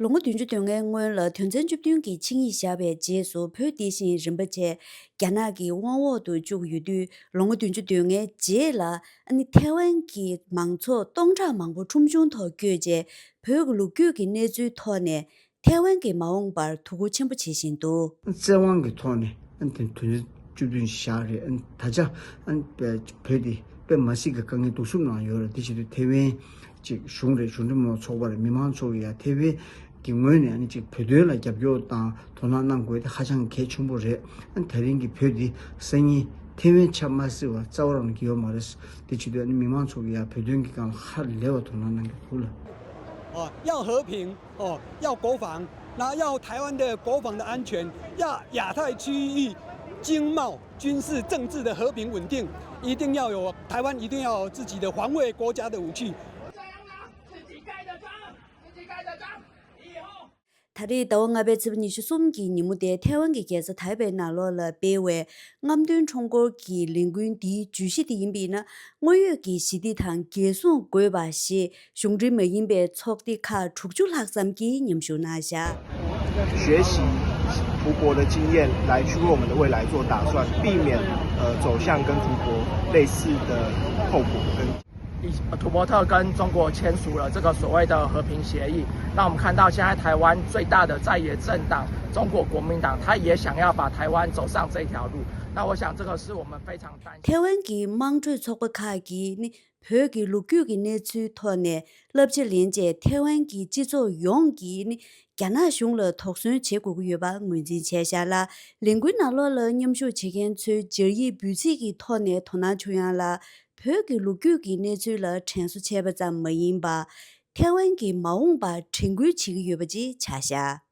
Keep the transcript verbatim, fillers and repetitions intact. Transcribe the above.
ལོ་ངོ་བདུན་ཅུ་དོན་ལྔའི་སྔོན་ལ་དོན་ཚན་བཅུ་བདུན་གྱི་ཆིངས་ཡིག་བཞག་པའི་རྗེས་སུ་བོད་འདི་བཞིན་རིམ་པ་བྱས་རྒྱ་ནག་གི་དབང་འོག་ཏུ་བཅུག་ཡོད་དུས། ལོ་ངོ་བདུན་ཅུ་དོན་ལྔའི་རྗེས་ལ་ཨ་ནི་ཐའེ་ཝན་གྱི་མང་ཚོགས་སྟོང་ཕྲག་མང་པོ་ཁྲོམ་གཞུང་ཐོག་བསྐྱོད་རྗེས་བོད་ཀྱི་ལོ་རྒྱུས་ཀྱི་གནས་ཚུལ་ཐོག་ནས་ཐའེ་ཝན་གྱི་མ་འོངས་པར་དོ་ཁུར་ཆེན་པོ་བྱེད་བཞིན་འདུག། བཙན་དབང་གི་ཐོག་ནས་ཨ་ནི་དོན་ཚན་བཅུ་བདུན་བཞག་རེད། ཨ་ནི་ད་ཆ་ཨ་ནི་བོད་དེ་དཔེ་མ་སྲིད་ཀྱི་དཀའ་ངལ་སྡུག་སྲུབ་ནང་ཡོད་རེད། དེ་བྱེད་དུས་ཐའེ་ཝན་ཅིག་གཞུང་རེད། གཞུང་འབྲེལ་མི་དམངས་ཚོགས་པ་རེད། མི་མང་ཚོགས་ཀྱི་ཡ་ཐའེ་ཝན་གྱི་ངོས་ནས་ཨ་ནི་ཅིག་བོད་དོན་ལ་རྒྱབ་སྐྱོར་དང་དོ་སྣང་གནང་དགོས་དེ་ཧ་ཅང་གལ་ཆེན་པོ་རེད། ཨ་ནི་ད་རིང་གི་བོད་འདི་སང་ཉིན་ཐའེ་ཝན་ཆགས་མ་སྲིད་པ་རྩ་བ་རང་གི་ཡོད་མ་རེད། དེ་བྱེད་དུས་ཨ་ནི་མི་མང་ཚོགས་ཀྱི་ཡ་བོད་དོན་གྱི་སྒང་ལ་ཧ་ལས་པ་དོ་སྣང་གནང་གི་འདུག་ལ། 哦，要和平，哦，要国防，那要台湾的国防的安全，要亚太区域经贸、军事、政治的和平稳定，一定要有台湾，一定要有自己的防卫国家的武器。 ད་རེས་ཟླ་བ་ལྔ་པའི་ཚེས་པ་ཉི་ཤུ་གསུམ་གྱི་ཉིན་མོ་དེ་ཐའེ་ཝན་གྱི་རྒྱལ་ས་ཐའེ་པེ་ནང་ལོགས་ལ་སྤེལ་བའི་རྔམ་སྟོན་ཁྲོམ་སྐོར་གྱི་ལས་འགུལ་འདིའི་བརྗོད་གཞི་དེ་ཡིན་པས་ན། དངོས་ཡོད་ཀྱི་ཞི་བདེ་དང་རྒྱལ་སྲུང་དགོས་པ་ཞེས་གཞུང་འབྲེལ་མ་ཡིན་པའི་ཚོགས་སྡེ་ཁག་དྲུག་ཅུ་ལྷག་ཙམ་གྱིས་མཉམ་ཞུགས་གནང་བཞག། 学习图博的经验，来为我们的未来做打算，避免呃走向跟图博类似的后果跟。土伯特跟中国签署了这个所谓的和平协议，那我们看到现在台湾最大的在野政党中国国民党，他也想要把台湾走上这条路。那我想这个是我们非常担心。 ཐའེ་ཝན་གྱི་དམངས་ཁྲོད་ཚོགས་པ་ཁག་གིས་ནི་བོད་ཀྱི་ལོ་རྒྱུས་ཀྱི་གནས་ཚུལ་ཐོག་ནས་བསླབ་བྱ་ལེན་རྗེས་ཐའེ་ཝན་གྱི་སྤྱི་ཚོགས་ཡོངས་ཀྱིས་ནི་རྒྱ་ནག་གཞུང་ལ་དོགས་ཟོན་བྱེད་དགོས་ཀྱི་ཡོད་པ་ངོས་འཛིན་བྱས་བཞག་ལ། ལས་འགུལ་ནང་ལོགས་ལ་མཉམ་ཞུགས་བྱེད་མཁན་ཚོའི་སྦྱར་ཡིག་འབུལ་ཚིག་གི་ཐོག་ནས་དོ་སྣང་བྱུང་ཡང་ལ། བོད་ཀྱི་ལོ་རྒྱུས་ཀྱི་གནས་ཚུལ་ལ་དྲན་གསོ་བྱས་པ་ཙམ་མ་ཡིན་པར། ཐའེ་ཝན་གྱི་མ་འོངས་པར་དྲན་སྐུལ་བྱེད་ཀྱི་ཡོད་པ་ཅིག་ཆགས་བཞག།